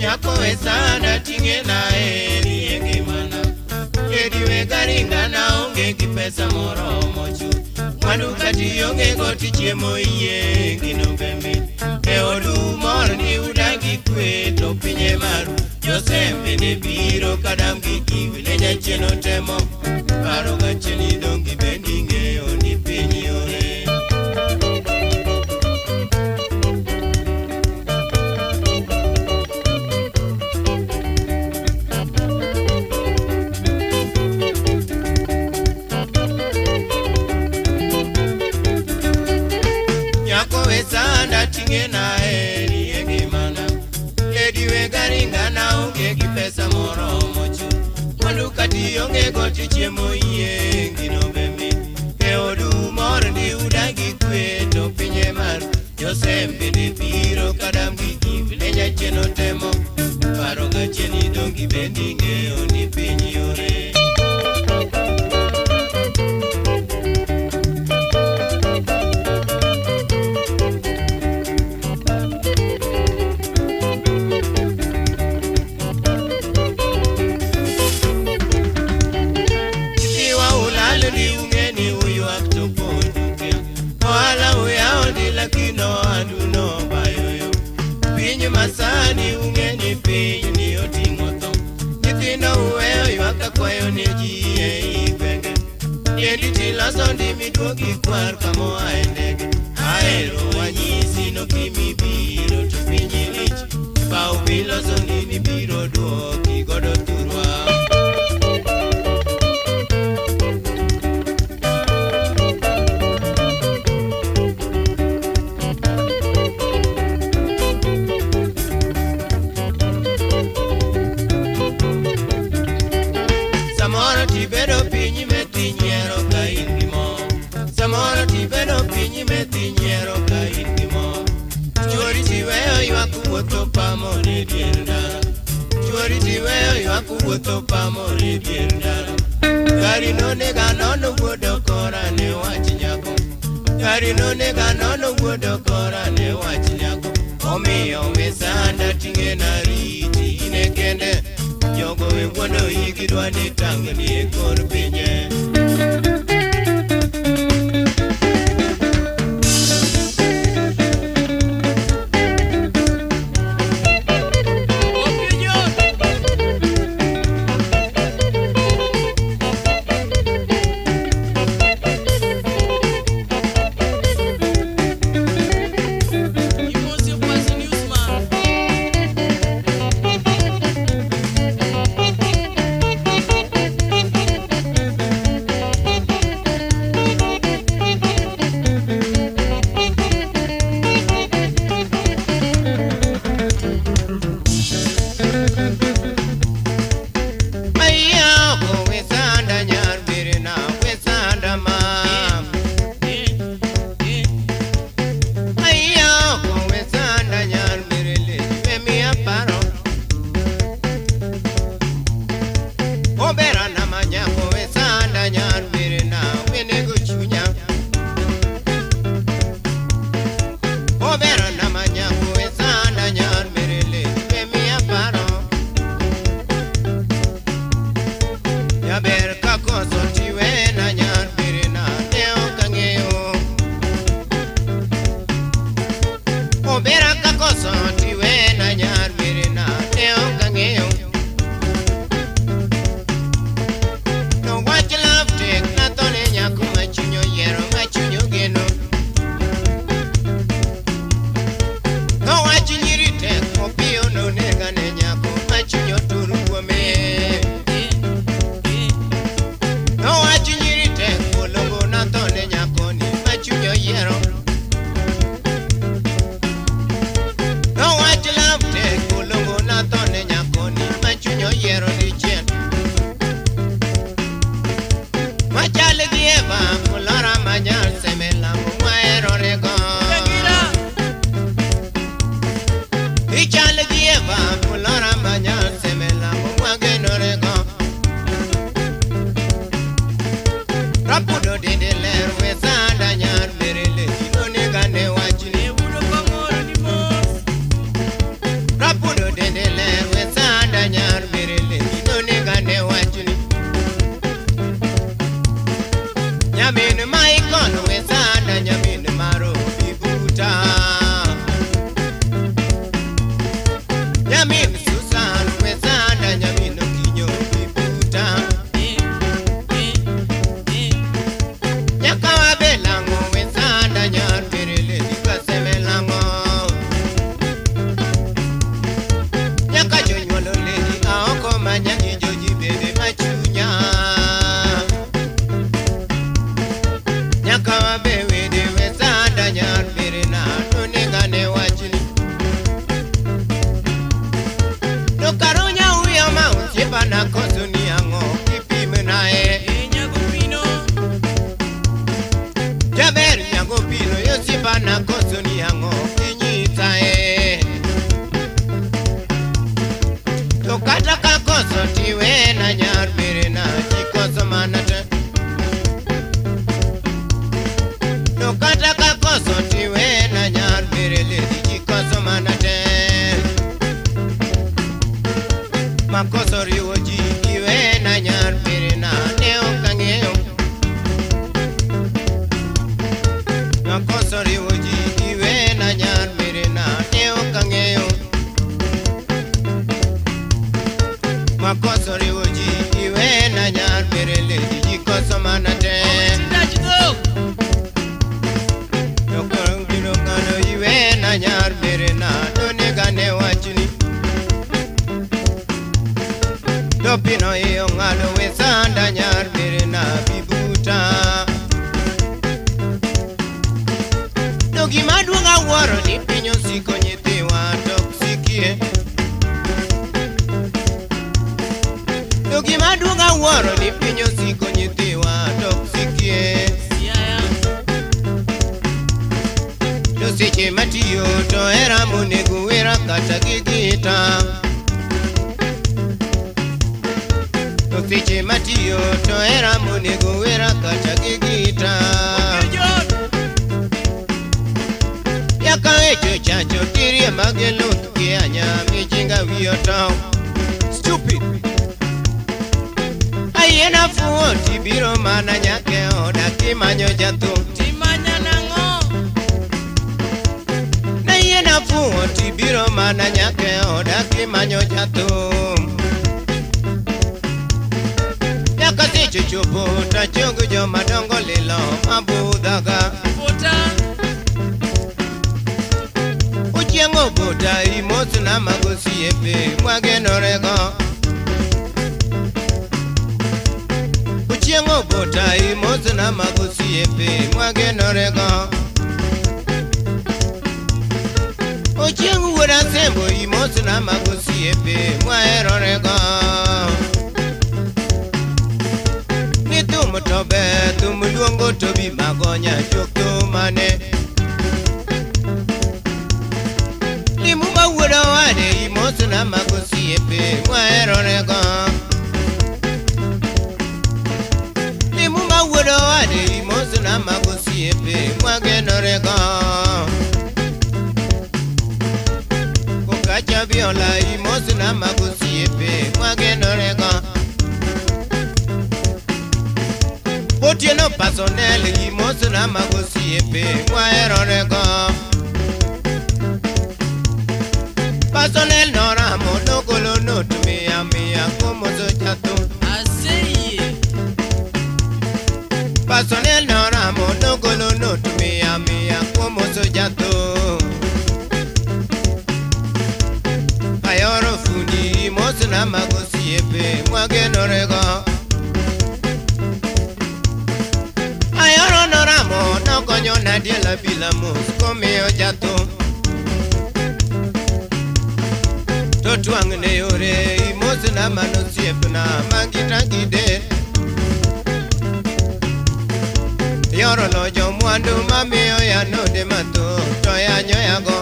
Nyako we sana ting'e na heri e ngimana. Lady we garinga na onge gi pesa moromo chuth. Mwandu kati onge go tichiemo iye gino bembe. E odu mor ni udagi kwe to pinye maru. Josembe ne biro kadam gi kiwi ne jachien otemo. Paro gachien idong' gi bendi ng'eyo ni piny yore. Sanda ting'e na heri e ngimana. Lady we garinga na onge gi pesa moromo chuth. Mwandu kati onge go tichiemo iye gino be mit. E odu mor ni udagi kwe to pinye mar. Josembe ne biro kadam gi kiwi ne jachien otemo. Paro gachien idong' gi bendi ng'eyo ni piny yore. Masani ung'eni piny ni oting'o tho. Nyithindo uweyo ywak akwayo ne ji ei gwenge. Tiendi tiloso ndi miduogi kwar kamoa e ndege. Ahero wanyisi no kimibiro to piny lich. Paw miloso ndi nibiro duoki godo thurwa. Samoro tibedo piny methi nyiero ka in gi mor. Samoro tibedo piny methi nyiero ka in gi mor. Chuori tiweyo ywak wuotho pamore dier ndara. Chuori tiweyo ywak wuotho pamore dier ndara. Gari nonega nono wuodo kora ne wach nyako. Gari nonega nono wuodo kora ne wach nyako. Omiyo wesanda ting'e na riti ine kende. Jogo we wuondo igi dwa ni tangni e kor pinye. Nyamin Susan wesanda nyamin Okinyo bibuta. Nyaka wabelango wesanda nyar berele dikasemelango. Nyaka jonyuolo ledi aoko manya gi joji bede machunya. Nyaka wabe wede wesanda nyar berena tonegane wachni. To karonya uyo ma osiepana koso ni ang'o kipimnae. Jaber nyago pino yosiepana koso ni ang'o kinyisae. To kata ka koso tiwena nyar berena chikoso mana te. To kata ka koso tiwena nyar bere ledi chikoso mana te. Makoso riwo ji iwena nyar berena ne ok ang'eyo. Makoso riwo ji iwena nyar berena ne ok ang'eyo. Makoso riwo ji iwena nyar bere ledi jikoso mana te. To koro biro ng'ado iwena nyar berena tonegane wachni. To pino iyo ng'ado wesanda nyar berena bibuta. To gima duong' awuoro ni piny osiko nyithiwa to ok sikie. To gima duong' awuoro ni piny osiko nyithiwa to ok sikie. To seche matiyo to hera monego wera kata gi gita. To seche matiyo to hera monego wera kata gi gita. Yaka wecho chacho tirie mageluth gi anya mijinga wiyo tow. Stupid. Ayiena fuwo tibiro mana nyaka e oda kimanyo jathum. Nayiena fuwo tibiro mana nyaka e oda kimanyo jathum. Nyaka seche chopo tachog joma dongo lilo mabudhaga. Ochieng' obota imosna mago osiepe mwagenorego. Ochieng' obota imosna mago osiepe mwagenorego. Ochieng' wuod Asembo imosna mago osiepe mwaherorego. Ni thum to ber thum luongo to bi magonya chok thumane. Limu ma wuod owade imosna mago osiepe mwaherorego. Limu ma wuod owade imosna mago osiepe mwagenorego. Kokacha biola imosna mago osiepe mwagenorego. Otieno pasonel imosna mago osiepe mwaherorego. Pasonel noramo nogolo not mia mia komoso jathum. Pasonel noramo nogolo not mia mia komoso jathum. Ayoro fundi imosna mago osiepe mwagenorego. Ayoro noramo nokonyo nadiela bila mos komiyo jathum. To twang' ne yore imosna manosiepna mangita gide. Yoro lojo mwandu mamiyo yanode mathoth to yanyoyago.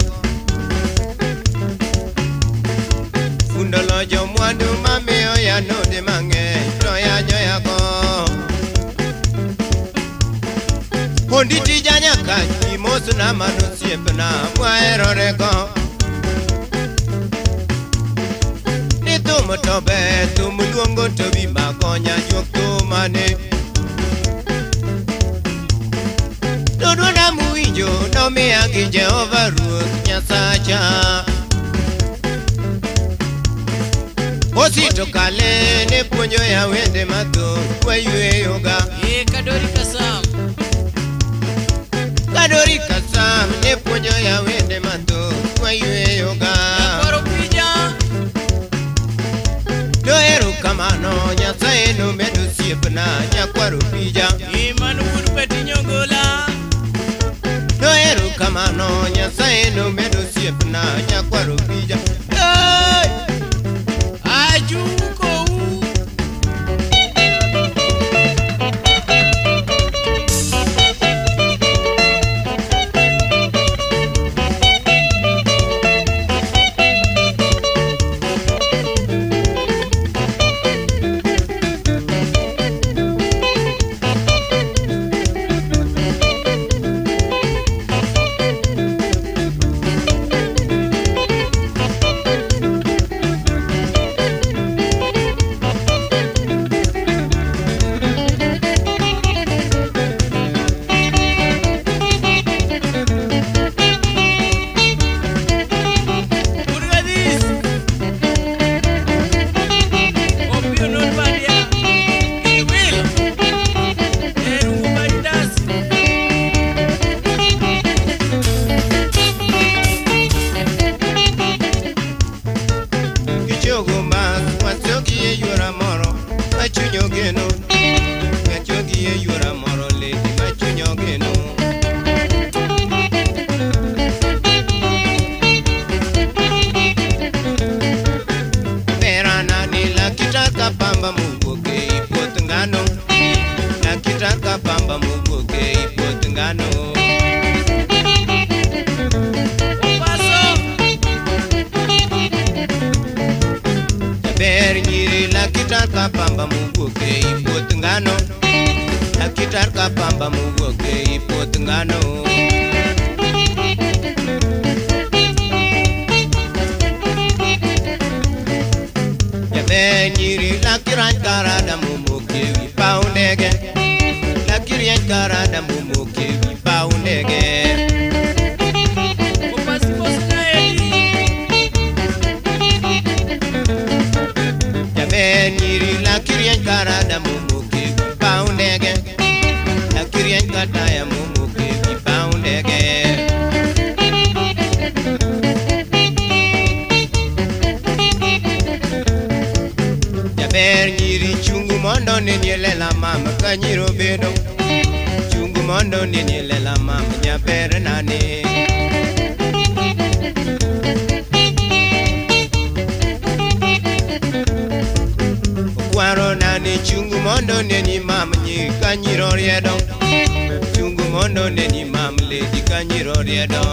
Fundo lojo mwandu mamiyo yanode mang'eny to yanyoyago. Hondi tija nyakach imosna manosiepna mwaherorego. Ni thum to ber thum luongo to bi magonya juok thumane. To duonda muwinjo nomiya gi Jehova Ruoth Nyasacha. Jito kale ne puonjo ya wende mathoth wayweyoga. Kadori Kasam. Kadori Kasam ne puonjo ya wende mathoth wayweyoga. Nyakwaro Pija. Dohero kamano Nyasaye nomedo osiepna Nyakwaro Pija. Mano wuod Pati Nyongola. Dohero kamano Nyasaye nomedo osiepna Nyakwaro Pija. Hey! Ajuko. Pamba muguoke ipuoth ngano, lakitar ka pamba muguoke ipuoth ngano. Jaber nyiri lakirany karada momoke wi paw ndege, lakirieny karada momoke wi paw ndege. Nyiri lakirieny karada momoke wi paw ndege, lakirieny kataya momoke wi paw ndege. Jaber nyiri chungu mondo nenie lela mama ka nyiro bedo, chungu mondo nenie lela mama jaber nane. Kwaro nani chungu mondo neni mam nyi ka nyiro riedo, chungu mondo neni mam lady ka nyiro riedo.